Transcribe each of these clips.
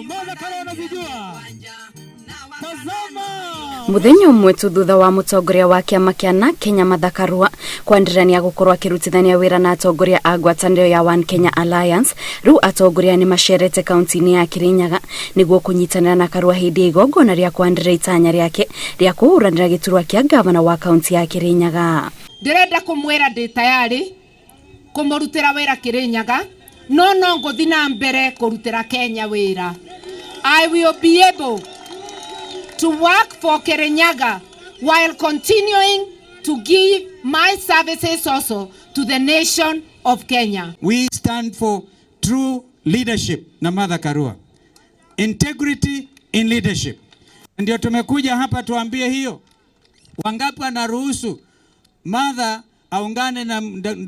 Martha Karua anazijua. Tazama. Muthenya ũmwe tu thutha wa mũtongoria wa kĩama kĩa NARC Kenya Martha Karua kwandirania gũkorwo akĩrutithania wĩra na atongoria a ngwatanĩro ya One Kenya Alliance, rĩu atongoria nĩ macerete kaunti-inĩ ya Kirinyaga nĩguo kũnyitanĩra na Karua hĩndĩ ya igongona rĩa kwanĩrĩra itanya rĩake rĩa kũhũranĩra gĩturwa kĩa ngavana wa kaunti ya Kirinyaga. Ndĩrenda kũmwĩra ndĩ tayari kũmũrutĩra wĩra Kirinyaga, no no ngũthi na mbere kũrutĩra Kenya wĩra. I will be able to work for Kirinyaga while continuing to give my services also to the nation of Kenya. We stand for true leadership na Martha Karua. Integrity in leadership. Ndio tumekuja hapa tuambie hiyo. Wangapi wanaruhusu Martha aungane na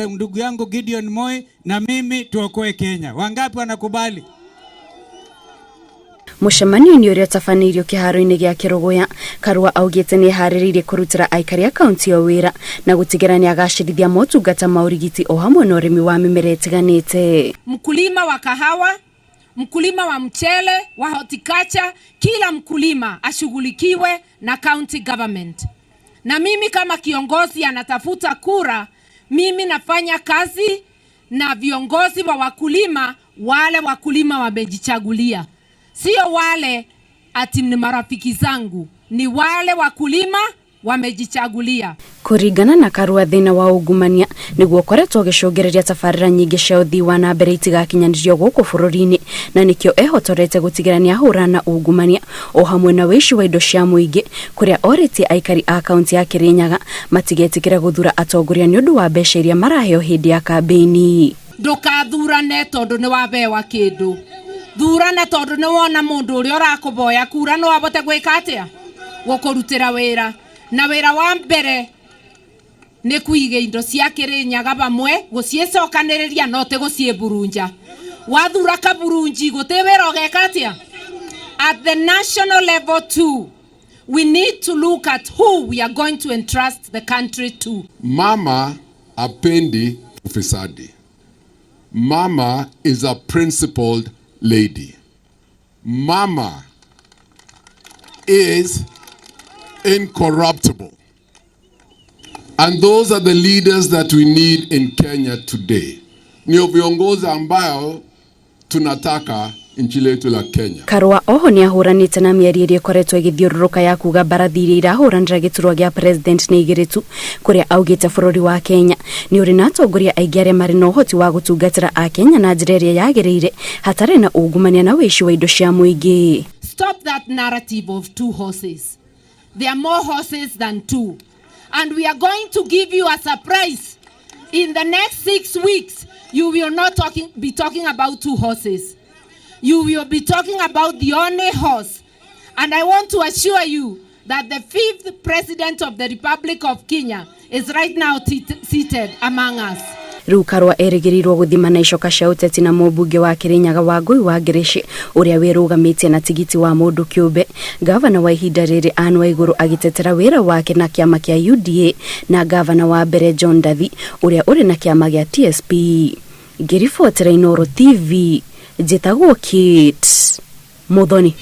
ndugu yangu Gideon Moi na mimi tuokoe Kenya? Wangapi wanakubali? Mũcemanio-inĩ ũrĩa ũtabanĩirio kĩharo-inĩ gĩa Kĩrũgũya, Karua augĩte nĩ eharĩrĩirie kũrutĩra aikari a kaunti ĩyo wĩra na gũtigĩra nĩ agacĩrithia motungata ma ũrigiti o hamwe na ũrĩmi wa mĩmera ĩtiganĩte. Mkulima wa kahawa, mkulima wa mchele, wa horticulture, kila mkulima ashughulikiwe na county government. Na mimi kama kiongozi anatafuta kura, mimi nafanya kazi na viongozi wa wakulima, wale wakulima wamejichagulia, sio wale ati ni marafiki zangu, ni wale wakulima wamejichagulia. Kũringana na Karua, thĩna wa ungumania nĩguo ũkoretwo ũgĩcũngĩrĩria tabarĩra nyingĩ cia ũthii wa na mbere itigakinyanĩrio gũkũ bũrũri-inĩ, na nĩkĩo ehotorete gũtigĩra nĩ ahũrana na ungumania o hamwe na wĩici wa indo cia mũingĩ, kũrĩa orĩtie aikari a kaunti ya Kirinyaga matigetĩkĩre gũthura atongoria nĩ ũndũ wa mbeca iria maraheo hĩndĩ ya kambĩini. Ndukathurane tondu ni wabewa kindu, thurana tondu ni wona mundu uria urakuboya kura no abote gwika atia gukurutira wira. Na wira wa mbere ni kuiga indo cia Kirinyaga vamwe, gucicokaniriria no ti guciburunja. Wathura kaburunji guti wira ugeka atia. At the national level too, we need to look at who we are going to entrust the country to. Mama hapendi ufisadi. Mama is a principled lady. Mama is incorruptible. And those are the leaders that we need in Kenya today. Ndio viongozi ambao tunataka nchi letu la Kenya. Karua oho nĩ ahũranĩte na mĩario ĩrĩa ĩkoretwo ĩgĩthiũrũrũka ya kuga mbarathi iria irahũranĩra gĩturwa gĩa president nĩ igĩrĩ tu, kũrĩa augĩte bũrũri wa Kenya nĩ ũrĩ na atongoria aingĩ arĩa marĩ na ũhoti wa gũtungatĩra akenya na njĩra ĩrĩa yagĩrĩire hatarĩ na ungumania na wĩici wa indo cia mũingĩ. Stop that narrative of two horses. There are more horses than two. And we are going to give you a surprise. In the next 6 weeks, you will not be talking about two horses. You will be talking about the only horse. And I want to assure you that the fifth president of the Republic of Kenya is right now seated among us. Rĩu Karua erĩgĩrĩirwo gũthima na icoka cia ũteti na mũmbunge wa Kirinyaga Wangũi wa Ngĩrĩci, ũrĩa wĩrũgamĩtie na tigiti wa mũndũ kĩũmbe, gavana wa ihinda rĩrĩ Anne Waigũrũ agĩtetera wĩra wake na kĩama kĩa UDA, na gavana wa mbere John Ndathi ũrĩa ũrĩ na kĩama gĩa TSP. Ngĩribotera Inooro TV, njĩtagwo Kate Muthoni.